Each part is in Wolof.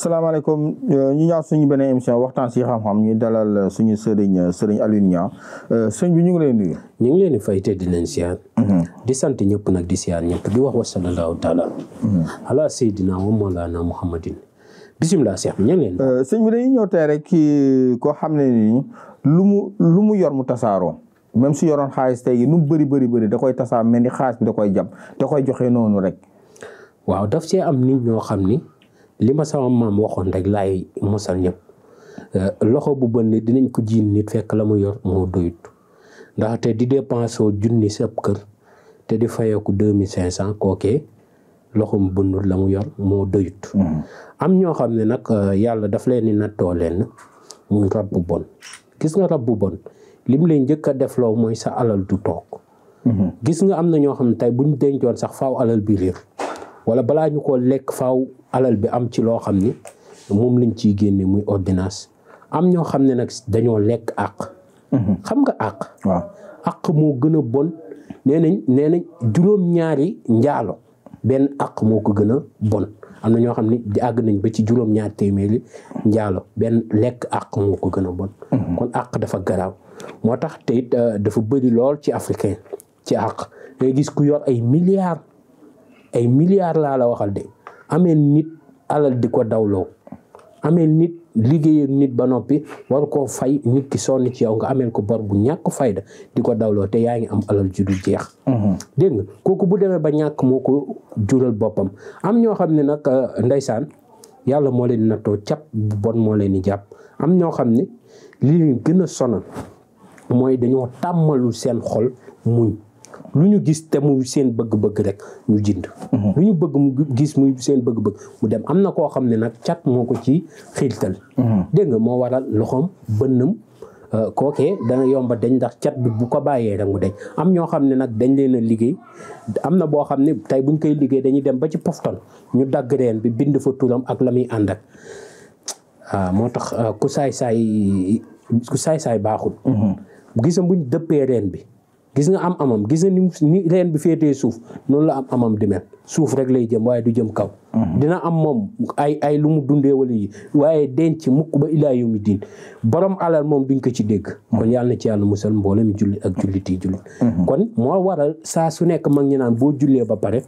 salaamaaleykum ñu ñaaw suñu beneen émission waxtaan si xam-xam ñu dalal suñu sëriñ Alioune Niang sëñ bi ñu ngi leen nuyu. ñu ngi leen di fay te di leen siyaar. di sant ñëpp nag di siyaar ñëpp di wax wa sallallahu taala ala sayyidina wa mawlana muhammadin bisimilah Cheikh bi ñu ngi leen. sëñ bi dañuy ñëw tey rek kii koo xam ne nii lu mu yor mu tasaaroo même su yoroon xaalis tey nu mu bëri da koy tasaar mel ni xaalis bi da koy jàpp da koy joxe noonu rek. waaw daf see am nit ñoo xam ni li ma sama maam waxoon rek laay mosal ñëpp loxo bu bon nit dinañ ko jiin nit fekk la mu yor moo doyut ndaxte di dépensé junni sa kër te di fayeeku 2500 kookee loxo mu bënnul la mu yor moo doyut. am ñoo xam ne nag yàlla daf leen di nattoo leen muy rab bu bon gis nga rab bu bon lim leen njëkk a defloo mooy sa alal du toog. gis nga am na ñoo xam ne tey buñ dencoon sax faaw alal bi réer wala balaa ñu ko lekk faaw alal bi am ci loo xam ni moom lañ ciy génne muy ordonnance am ñoo xam ne nag dañoo lekk àq. xam nga àq. waaw àq moo gën a bon nee nañ juróom-ñaari njaalo benn àq moo ko gën a bon am na ñoo xam ne di àgg nañ ba ci juróom-ñaar téeméeri njaalo benn lekk àq moo ko gën a bon. kon àq dafa garaaw moo tax te it dafa bëri lool ci africain ci àq ngay gis ku yor ay milliards laa la waxal de. amee nit alal di ko dawloo amee nit liggéey ak nit ba noppi war koo fay nit ki sonn ci yow nga ameel ko bor bu ñàkk fayda di ko dawloo te yaa ngi am alal ju du jeex. dégg nga kooku bu demee ba ñàkk moo ko jural boppam am ñoo xam ne nag ndeysaan yàlla moo leen nattoo cap bu bon moo leen di jàpp am ñoo xam ne li leen gën a sonal mooy dañoo tàmmalul seen xol muñ. lu ñu gis te muy seen bëgg-bëgg rek ñu jënd. lu ñu bëgg mu gis muy seen bëgg-bëgg mu dem am na koo xam ne nag cat moo ko ci xiirtal. dégg nga moo waral loxoom bënnam kookee dana yomba dañ ndax cat bi bu ko bàyyee rek mu dañ am ñoo xam ne nag dañ leen a liggéey am na boo xam ne tey buñ koy liggéey dañuy dem ba ci pofton ñu dagg reen bi bind fa turam ak la muy ànd ak moo tax ku saay-saay baaxul. gisam buñ dëppee reen bi. gis nga amam gis nga ni reen bi féetee suuf noonu la amam di mel suuf rek lay jëm waaye du jëm kaw. dina am moom ay lu mu dundee wala yi waaye denc mukk ba ilaa yawmi diin borom alal moom duñ ko ci dégg. kon yàlla na ci yàlla musal mboolem jullit ak jullit yi jullit. kon moo waral saa su nekk mag ñi naan boo jullee ba pare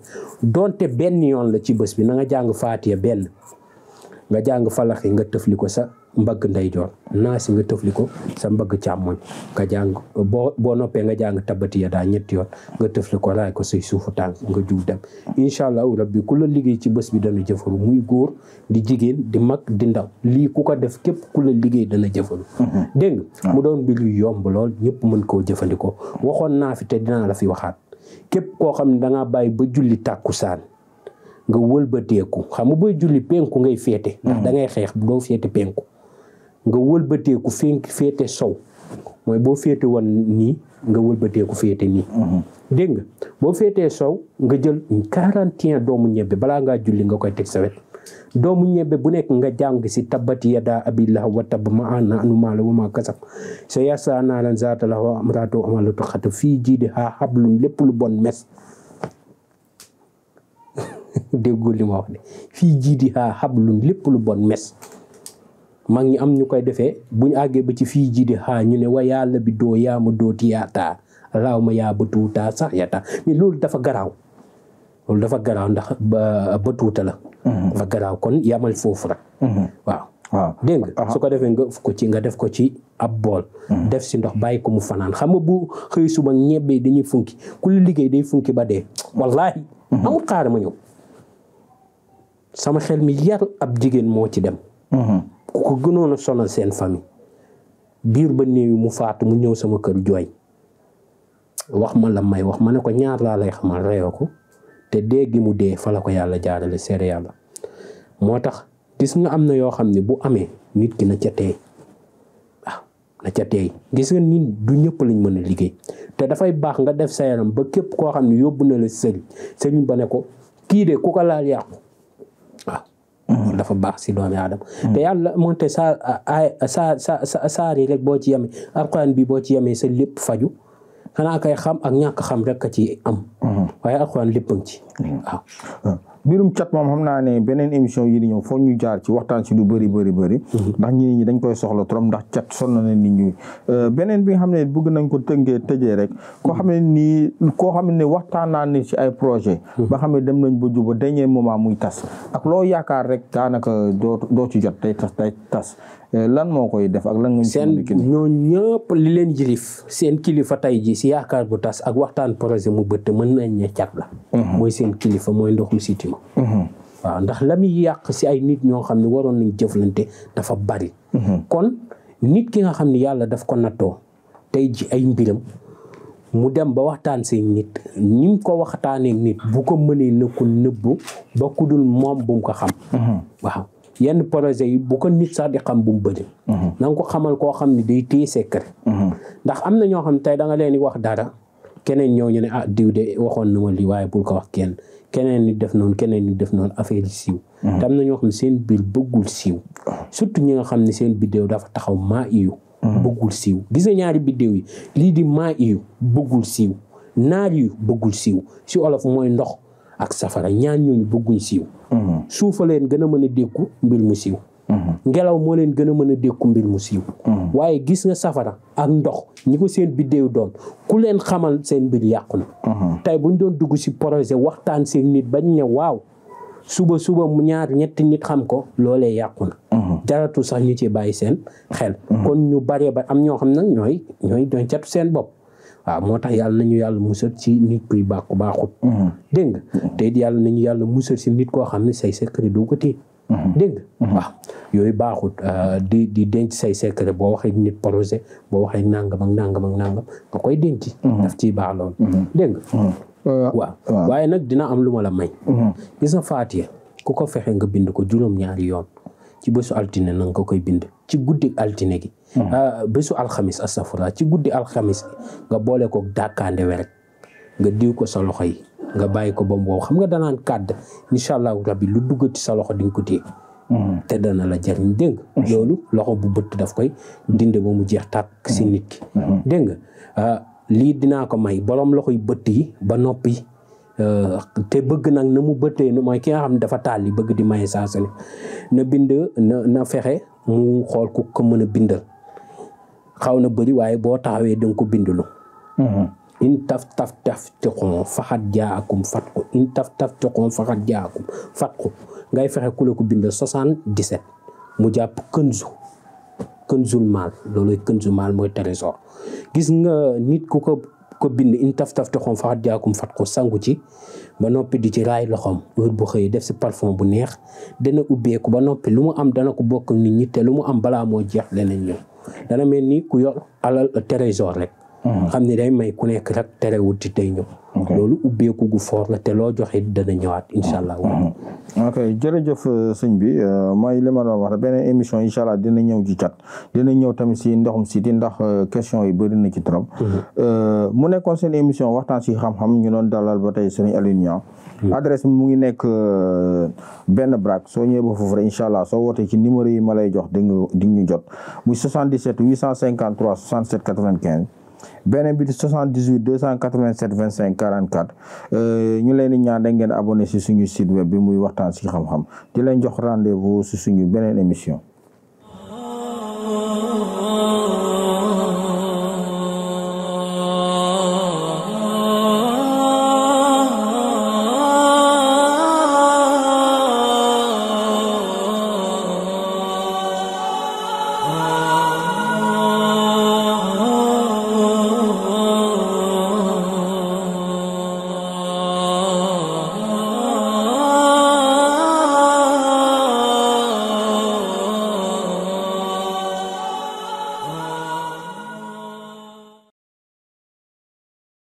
donte benn yoon la ci bés bi na nga jàng faatiya benn nga jàng falaxi nga tëfli ko sa mbagg ndeyjoor naasi nga tëfli ko sa mbagg càmmoñ nga jàng boo noppee nga jàng tabati yadaa ñetti yoon nga tëfli ko raay ko say suufu tànk nga jug dem incha allahu rabbi ku la liggéey ci bés bi dana jëfalu muy góor di jigéen di mag di ndaw lii ku ko def képp ku la liggéey dana jëfalu dégg nga mu doon bi lu yomb lool ñëpp mën koo jëfandikoo waxoon naa fi te dinaa la fi waxaat képp koo xam ne dangaa bàyyi ba julli tàkkusaan nga wëlbateeku xam nga booy julli penku ngay féete ndax da ngay xeex doo féete penku nga wëlbateeku féete sow mooy boo féete woon nii nga wëlbateeku féete nii dégg nga boo féetee sow nga jël 41 doomu ñebbe balaa ngaa julli nga koy teg sa wet doomu ñebbe bu nekk nga jàng si tabbati yadaa abii lahab wa tabb maa aghnaa anhu maaluhu wa maa kasab sayaslaa naaran zaata lahab wa imra'atuhu hammalatal hatab fii jiidihaa hablum lépp lu bon mes déggul li ma wax de fii jiidihaa hablum lépp lu bon mes mag ñi am ñu koy defee bu ñu àggee ba ci fii jiidihaa ñu ne wa yàlla bi doo yaa ma dooti yaataa laaw ma yaa ba tuutaa sax yaataa mais loolu dafa garaaw ndax ba tuuta la dafa garaaw kon yamal foofu rek waaw dégg nga su ko defee nga def ko ci ab bool def si ndox bàyyi ko mu fanaan xam nga bu xëy suba ñebbe dañuy funki ku la liggéey day funki ba dee wallaahi amul xaar ma ñëw sama xel mi yar ab jigéen moo ci dem ku ko gënoon a sonal seen famille biir ba néew mu faatu mu ñëw sama kër jooy wax ma la may wax ma ne ko ñaar laa lay xamal reyoo ko te dee gi mu dee fa la ko yàlla jaarale seere yàlla moo tax gis nga am na yoo xam ne bu amee nit ki na ca teey waaw na ca teey gis nga nit du ñëpp lañ mën a liggéey te dafay baax nga def sa yaram ba képp koo xam ne yóbbu na la sëriñ ba ne ko kii de ku ko laal yàqu waaw dafa baax si doomi aadama te yàlla moonte saar yi rek boo ci yemee alxuraan bi boo ci yemee sa lépp faju xanaa kay xam ak ñàkk xam rek a ci am waaye alxuraan lépp a ngi ci waaw mbirum cat moom xam naa ne beneen émission yi di ñëw foog ñu jaar ci waxtaan ci lu bëri ndax ñi dañ koy soxla trop ndax cat sonn na nit ñi beneen bi nga xam ne bëgg nañ ko tëjee rek koo xam ne waxtaan naa ni ci ay projet ba xam ne dem nañ ba juba dernier moment muy tas ak loo yaakaar rek daanaka doo ci jot day tas lan moo koy def ak lan nga seen ñoo ñëpp li leen jilif seen kilifa tey ji si yaakaar bu tas ak waxtaan projet mu bëtt mën nañ ne cat la mooy seen kilifa mooy ndoxum siti ma waaw ndax la muy yàq si ay nit ñoo xam ne waroon nañ jëflante dafa bari kon nit ki nga xam ne yàlla daf ko nattoo tey ji ay mbiram mu dem ba waxtaan seen nit ni mu ko waxtaanee nit bu ko mënee na ko nëbbu ba ku dul moom bu mu ko xam waaw yenn projet yi bu ko nit sax di xam bu mu bëri na nga ko xamal koo xam ne day téye secret ndax am na ñoo xam ne tey da nga leen di wax dara keneen ñëw ñu ne diw de waxoon na ma lii waaye bul ko wax keneen ni def noonu affaire yi siiw te am na ñoo xam ne seen biir bëggul siiw surtout ñi nga xam ne seen biddéew dafa taxaw maa iyu bëggul siiw gis nga ñaari biddéew yi lii di maa iyu bëggul siiw naar yu bëggul siiw si olof mooy ndox ak safara ñaan ñooñu bëgguñ siiw suufa leen gën a mën a dékku mbir mu siiw ngelaw moo leen gën a mën a dékku mbir mu siiw waaye gis nga safara ak ndox ñi ko seen biddéew doon ku leen xamal seen mbir yàqu na tey buñ doon dugg si projet waxtaan seen nit bañ ne waaw suba mu ñetti nit xam ko loolee yàqu na jaratu sax ñu ci bàyyi seen xel kon ñu baree ba am ñoo xam nag ñooy doon catu seen bopp waaw moo tax yàlla nañu yàlla musal ci nit kuy baaxut dégg nga te it yàlla nañu yàlla musal ci nit koo xam ne say secret doo ko téye dégg nga waaw yooyu baaxut di denc say secret boo waxee nit projet boo waxee nangam ak nangam nga koy denc daf ciy baax loolu dégg nga waaw waaye nag dina am lu ma la may gis nga Faatiha ku ko fexe nga bind ko juróom-ñaari yoon ci bésu altine na nga koy bind ci guddi altine gi bésu alxamis astafurlah ci guddi alxamis gi nga boole ko dàkkaande we rek nga diw ko sa loxo yi nga bàyyi ko ba mu wow xam nga danaan kàdd incha allahu rabbi lu duggati sa loxo di nga ko téye te dana la jariñ dégg nga loolu loxo bu bëtt daf koy dinde ba mu jeex tàkk si nit ki dégg nga lii dinaa ko may borom loxo yu bëtt yi ba noppi te bëgg nag na mu bëttee mooy ki nga xam ne dafa taal li bëgg di maye saa su ne na bind na fexe mu xool ku ko mën a bindal xaw na bëri waaye boo taxawee da nga ko bindulu in taf tiqon faxat jaakum fatku in taf tiqon faxat jaakum fatku ngay fexe ku la ko bindal 77 mu jàpp kënzul maal loolu kënzul maal mooy trésor gis nga nit ku ko bind in taf tiqon faxat jaakum fatku sangu ci ba noppi di ci raay loxoom heure bu xëyee def si parfum bu neex dana ubbeeku ba noppi lu mu am dana ko bokk nit ñi te lu mu am balaa moo jeex leneen ñëw dana mel ni ku yor alal trésor rek xam ne day may ku nekk rek terewul ci tey ñëw loolu ubbeeku gu foor la te loo joxe dana ñëwaat incha allah ok jërëjëf sëñ bi mooy li ma doon wax beneen émission incha allah dina ñëw ci cat dina ñëw tamit si ndoxum siti ndax question yi bëri na ci trop mu nekkoon seen émission waxtaan si xam-xam ñu doon dalal ba tey sëriñ Aliou Niang adresse bi mu ngi nekk benn braak soo ñëwee ba foofu rek incha allah soo wootee ci numéro yi ma lay jox di ñu jot muy 77 853 67 95 beneen bi di 78 287 25 44 ñu leen di ñaan da ngeen abonné si suñu site web bi muy waxtaan si xam-xam di leen jox rendez-vous si suñu beneen émission